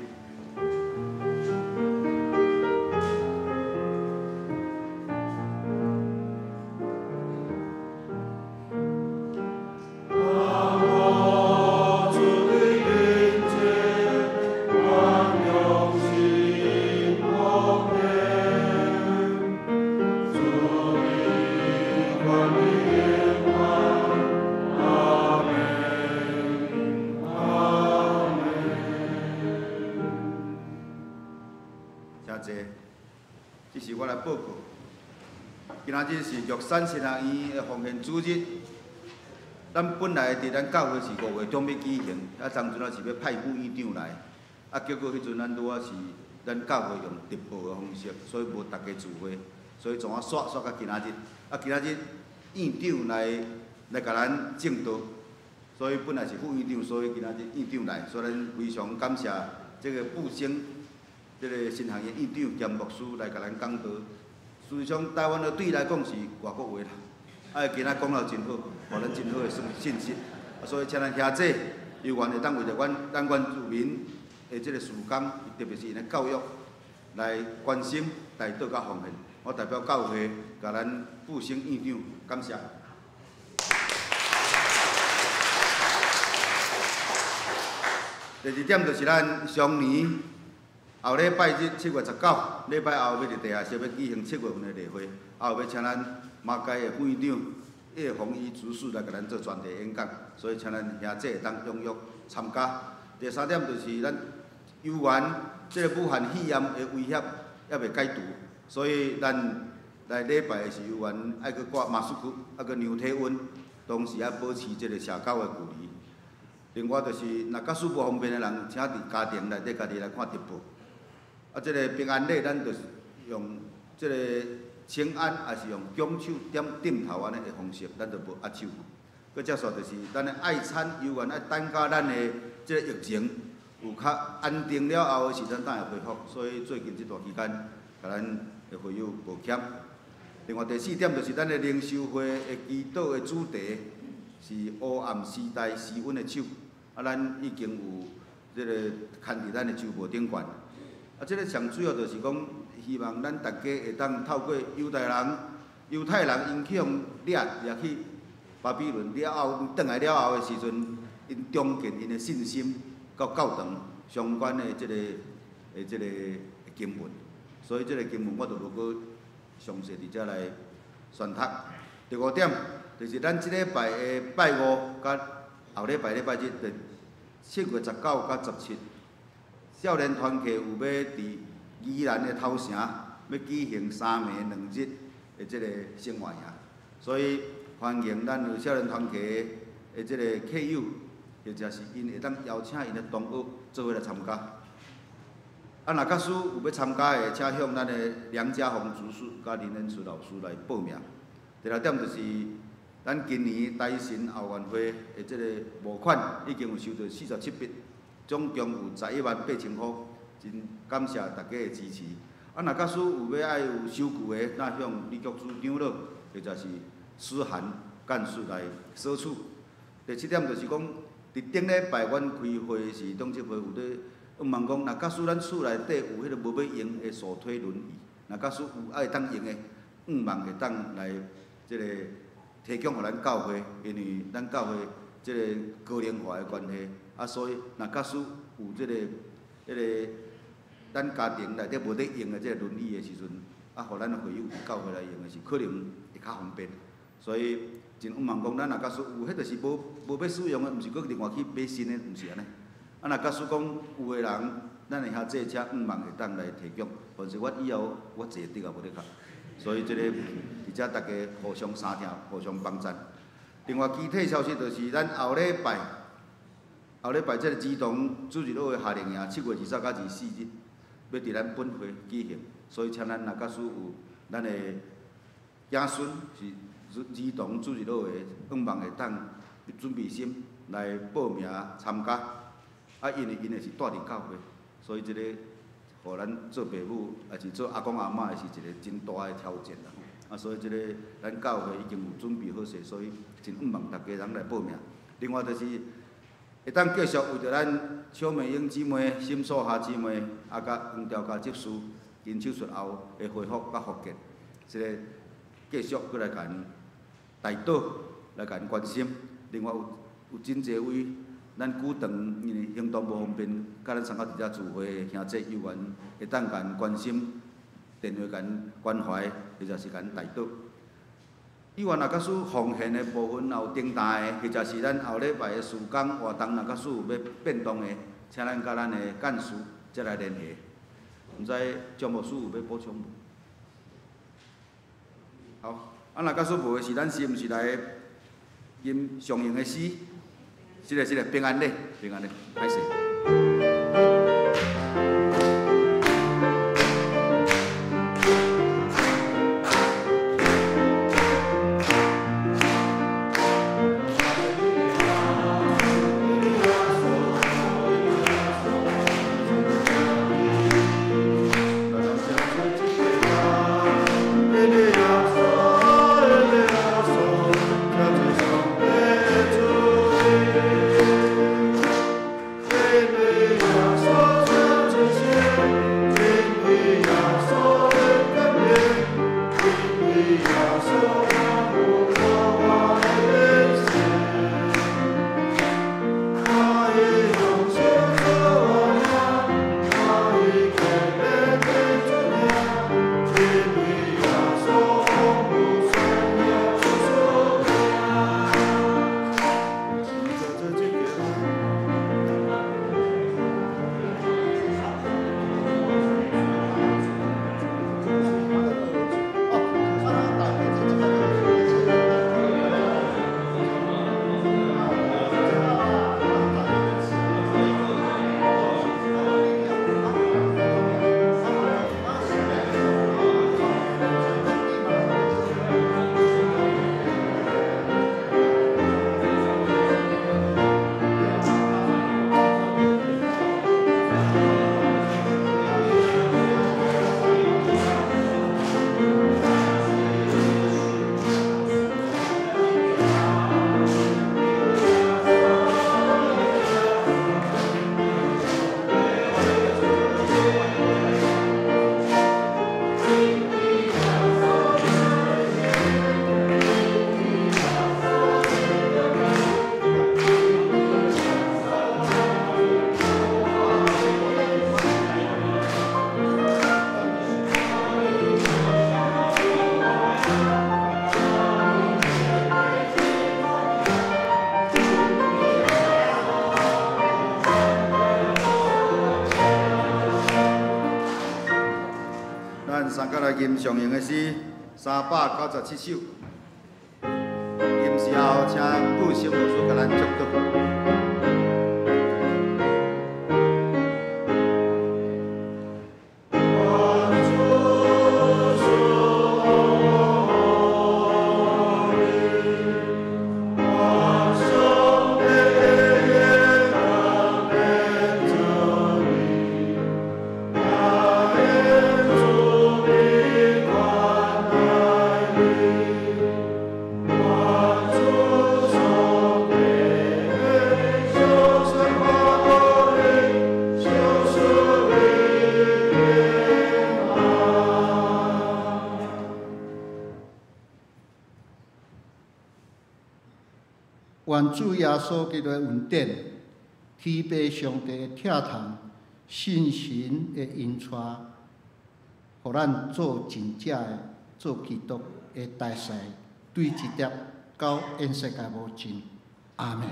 今仔日是玉山神学院的奉献主日。咱本來佇咱教會是5月中欲舉行，啊，當陣啊是欲派副院長來，啊，結果彼陣咱拄仔是咱教會用直播的方式，所以無逐家聚會，所以怎啊煞煞到今仔日。啊，今仔日院長來共咱證道，所以本來是副院長，所以今仔日院長來，所以咱非常感謝這個復興這個神學院院長兼牧師來共咱講道。事實上，台灣的對伊來講是外國話啦，啊，伊今仔講了真好，予咱真好的信息，所以請咱兄弟有緣會當為著阮咱原住民的這个事工，特別是𪜶的教育來關心、代禱佮奉獻。我代表教會，共咱復興院長感謝。第二點就是咱上年。後禮拜日7月19，禮拜後欲佇地下室欲舉行7月份的例會，後欲請咱馬偕的副院長葉宏醫執事來共咱做專題演講，所以請咱兄弟會當踴躍參加。第三點就是咱有緣這个武漢肺炎的威脅猶未解除，所以咱來禮拜的時有緣愛閣掛馬斯克，愛閣量體溫，同時愛保持這个社交的距離。另外就是，若假使無方便的人，請佇家庭內底家己來看直播。啊，這个平安禮，咱就是用這个請安，抑是用拱手點點頭按呢的方式，咱就無握手。閣接續就是咱的愛餐，猶原愛等到咱的這个疫情有較安定了後的時陣，才會恢復。所以最近這段期間，共咱的會友抱歉。另外第四點就是咱的靈修會的祈禱的主題是黑暗時代施恩的手。啊，咱已經有這个刊佇咱的周報頂懸。啊，這个上主要就是講，希望咱大家會當透過猶太人、猶太人𪜶去予掠掠去巴比倫了後，轉來了後的時陣，𪜶重建𪜶的信心，佮教堂相關的這个經文。所以這个經文我就無閣詳細佇遮來宣讀。第五點就是咱這禮拜的拜五佮後禮拜禮拜日，就7月19佮17。少年團契有欲佇宜蘭的頭城，欲舉行3暝2日的這个生活營，所以歡迎咱有少年團契的這个客友，或者是𪜶會當邀請𪜶的同學做伙來參加。啊，若假使有欲參加的，請向咱的梁家宏主事佮林恩慈老師來報名。第六點就是，咱今年台神後援會的這个募款已經有收到47筆。總共有118,000箍，真感謝大家的支持。啊，若假使有欲愛有收據的，那向李局主長老或者是思涵幹事來索取。第七點就是講，佇頂禮拜阮開會時，董事會有咧問講，若假使咱厝內底有彼个無欲用的手推輪椅，若假使有愛當用的，向望會當來這个提供予咱教會，因為咱教會這个高齡化的關係。啊，所以若假使有這个、彼个，咱家庭內底無咧用的這个輪椅的時陣，啊，予咱會友教會來用的是可能會較方便。所以真向望講，咱若假使有彼就是無欲使用的，毋是閣另外去買新的，毋是按呢。啊，若假使講有的人，咱的兄弟請向望會當來提供，凡是我以後我坐得也無咧較。所以這个佇遮大家互相相聽，互相幫贊。另外，具體消息就是咱後禮拜。後禮拜這个兒童主日學的夏令營，7月20到24日，欲佇咱本會舉行，所以請咱若假使有咱的子孫是兒童主日學的，向望會當準備心來報名參加。啊，因為𪜶的是蹛佇教會，所以這个予咱做爸母，抑是做阿公阿嬤的是一个真大的挑戰啦。啊，所以這个咱教會已經有準備好勢，所以真向望逐家人來報名。另外就是。會當繼續為著咱小美英姊妹、沈素霞姊妹，啊，佮黃兆嘉執事𪜶手術後的恢復佮復健，這个繼續閣來共𪜶代禱，來共𪜶關心。另外有真濟位咱久長因為行動無方便，佮咱參加佇遮聚會的兄弟有緣，會當共𪜶關心，電話共𪜶關懷，或者是共𪜶代禱。議員若假使奉獻的部分，若有重大的，或者是咱後禮拜的事工活動，若假使有欲變動的，請咱佮咱的幹事再來聯繫。毋知張牧師有欲補充無？好，啊，若假使無的是，咱是毋是來吟上用的詩？是的，是的，平安禮，平安禮，歹勢。吟上用的詩397首，吟詩後，請顧生牧師共咱祝禱。願主耶穌基督的恩典、天父上帝的疼痛、聖神的引帶，予咱做真正的做基督的大使，對一直到永世界無盡。阿們。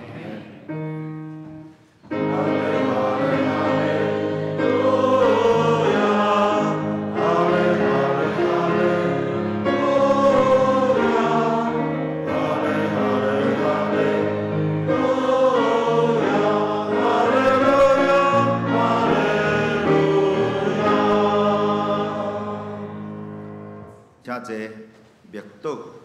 請坐，默禱。